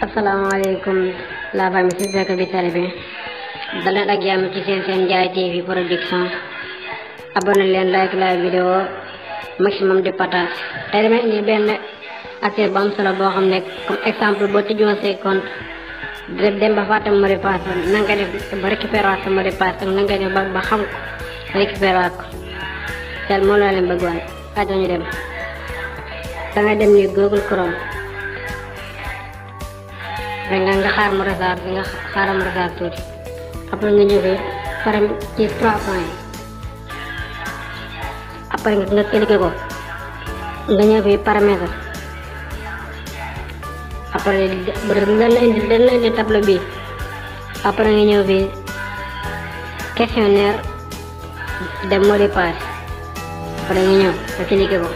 asalaamaaleykum la famille si fekk bi télé bi daleen ak jàmm ci seen Ndiaye TV production. abonné leen like la vidéo maximum de partage. tey damay indi benn affaire bu am solo boo xam ne comme exemple boo tëjoon say compte dem ba fàtte mot de passe na nga def ba récupérer waat sa mot de passe ak na nga def ba xam ko récupérer waat ko tel moo la leen bëggoon ajo ñu dem. da nga dem ni Google Chrome nga xaar mu recharge nga xaaral mu recharge tuuti après nga ñëw fii pare ci 3 points après nga cliqué ko nga ñëw fii paramètre après dañ la indi tableau bi après nga ñëw fii questionnaire de mot de passe après nga ñëw nga cliqué ko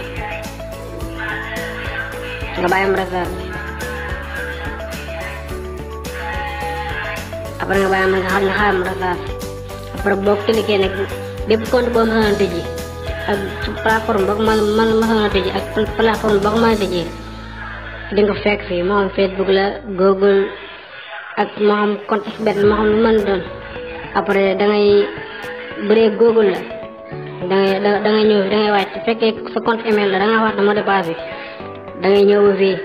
nga bàyyi mu recharge après nga bàyyi nga xaar mu recharge après boo cliqué nag bépp compte boo mësoon a tëjee ak plateforme boo mësoon a tëjee ak plateforme boo ko mën a tëjee di nga fekk fii moo xam Facebook la Google ak moo xam compte expert moo xam lu mën doon. après da ngay bu dee Google la da ngay ñëw da ngay wàcc su fekkee sa compte email la da nga wax mot de passe bi da ngay ñëw ba fii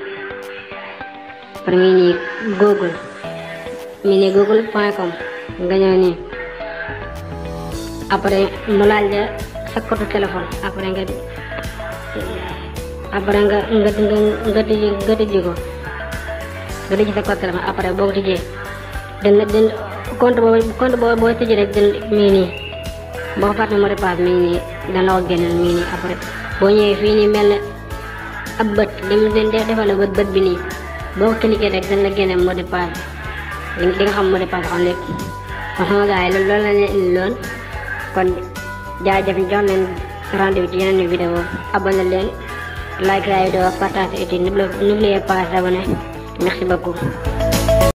après nga nii Google mi ne google.com nga ñëw nii après mu laaj la sa code téléphone après nga tijji ko nga tijji sa code téléphone après boo ko tijjee den compte boo tijji rek mii nii boo fàtte mot de passe mii nii dana la ko génneel mii nii après boo ñëwee fii nii mel ne ab bët lim defal la bët bi nii boo ko cliqué rek dana la génneel mot de passe di nga xam mot de passe xam lépp kon sama gars yi loolu la leen indi loon kon jaajëf jox leen rendez-vous ci yeneen vidéo abonné leen like la vidéo partage et n'oubliez pas d'abonner merci beaucoup.